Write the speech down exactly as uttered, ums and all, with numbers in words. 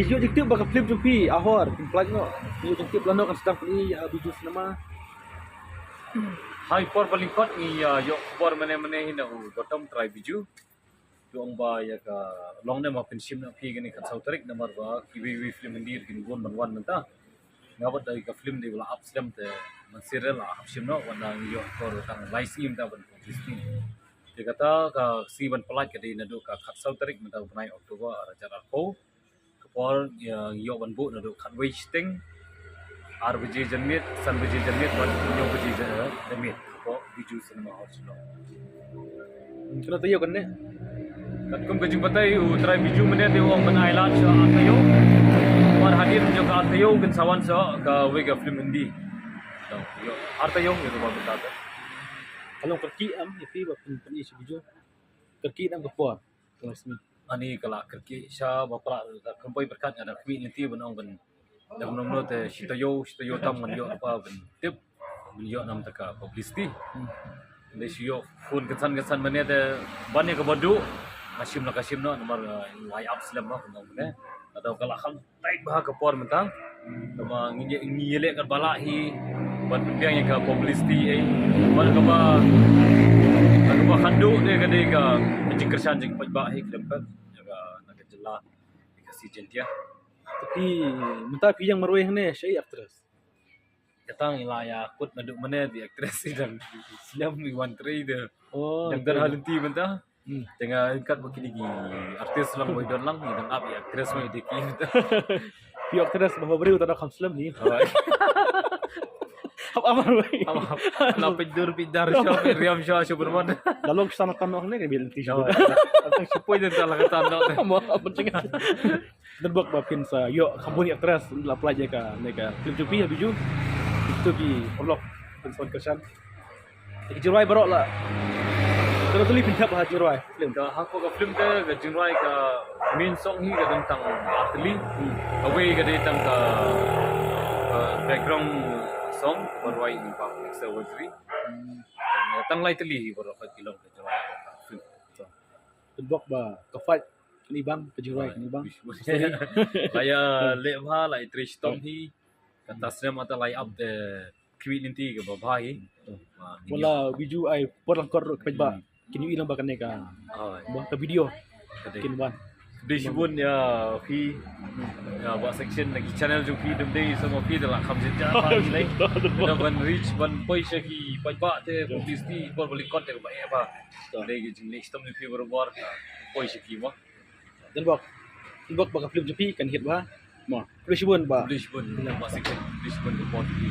Ïoh jingtip ba ka film jong phi Ahor pynpait noh. Ïoh jingtip lano kan sdang phi ha Bijou Cinema. Hai por ba lyngkot ngi ïoh khubor mane mane hi na u Gautam Trai Bijou. Ïoh ong ba ïa ka long ne ma pynshim na phi kane ka saw tarik namar ba kiwei kiwei film Hindi kin bun ban wan mynta. Nga bad dei ka film dei ba la ap slem te man serial la ap shim noh wan da ngi ïoh khubor tang lai sngi mynta ban publicity. Te kata ka sngi ban pynlait ka dei naduh ka khatsaw tarik mynta u bnai October ar hajar arphew. Ka por ïa ngi ïoh ban buh naduh khatwei shiteng, ar baje janmiet, san baje janmiet bad hynñiew baje janmiet hapoh Bijou Cinema Hall Shillong. Kano taïew kane? Katkum ka jingbatai u Trai Bijou mynne te u ong ban ai lad sha ar taïew. Mar hadien jong ka ar taïew kin sa wan sha kawei ka film Hindi. Ar taïew ïa kaba mynta te. Ka long kyrkieh em ïa phi ba pyn pyn-i sha Bijou? Kyrkieh em ka por? Ka long sngi. Ani ka la kyrkieh sha ba pla ka kynpoi pyrkhat nga da khmih lynti ban ong ban dang nong no te shi taïew shi taïew tam ngan ïoh apa ban tip ban ïoh nam ta ka publicity. Dei shu ïoh phone kynsan kynsan mane te ban ïa kaba duh ka shim la ka shim noh namar lai ap slem noh ban ong mane. Ka dei ka la kham tight bha ka por mynta. Kaba ngi ngi leh katba lah hi ban pynbiang ïa ka publicity hi. Bad kaba kaba khatduh te ka dei ka jingkyrshan jingpaidbah hi khlem pep ïa ka na ka jylla ïa ka season tia. Te phi mynta phi ïeng marwei hangne shaei actress? Kata ngi la ïa kut naduh mane, the actress i dang slem i wan trei de. Oh, dang don ha lynti mynta. Te nga kat ba kine ki artist lang ba i don lang i dang ap i actress ma i dei ki. Phi actress ba briew ta da kham slem hi. Hap amar wei. Hap hap. La peit dur peit dar sha peit riam sha sha bermon. Da long shan tan noh ne ka bil ti. Sha poi dan ta la ka tan noh. Ma apa cengah. Dan bok ba phin sa ïoh kham bun actress la pynlait ïa ka ne ka film jong phi ha Bijou. Itu ki paralok phin sa wan kyrshan. Ki jingrwai baroh la. Kano tylli phin thep ha jingrwai film? Ka ha ka film ka ka jingrwai ka main song hi ka don tang ar tylli. Kawei ka dei tang ka, ka background song ba rwai i Bah Dexter Waziri. Tang lai tylli hi baroh ka ki long ka jingrwai ka film. Pynbok ba ka fight kani bang, ka jingrwai kani bang. La ïa leh bha, la ïa trei shitom hi. Kata snem ata la ïa ap te khmih lynti kaba bha hi. Wala Bijou ai por lyngkot ruh ka paidbah kin ïohi lang ba kane ka, ba ka video kin wan. Dei shibun ïa phi ïa ba section na ki channel jong phi, dum dei sa ma phi da la kham jin ja pha. Da ban reach ban poi sha ki paidbah te publicity por ba lyngkot te ba ïa ba. Dei ki jingleh shitom ni phi barabor. Poi sha ki mo. Dan bok, dan bok ba ka film jong phi kan hit bha. Mo, khublei shibun ba. Khublei shibun ba section, khublei shibun ba phi.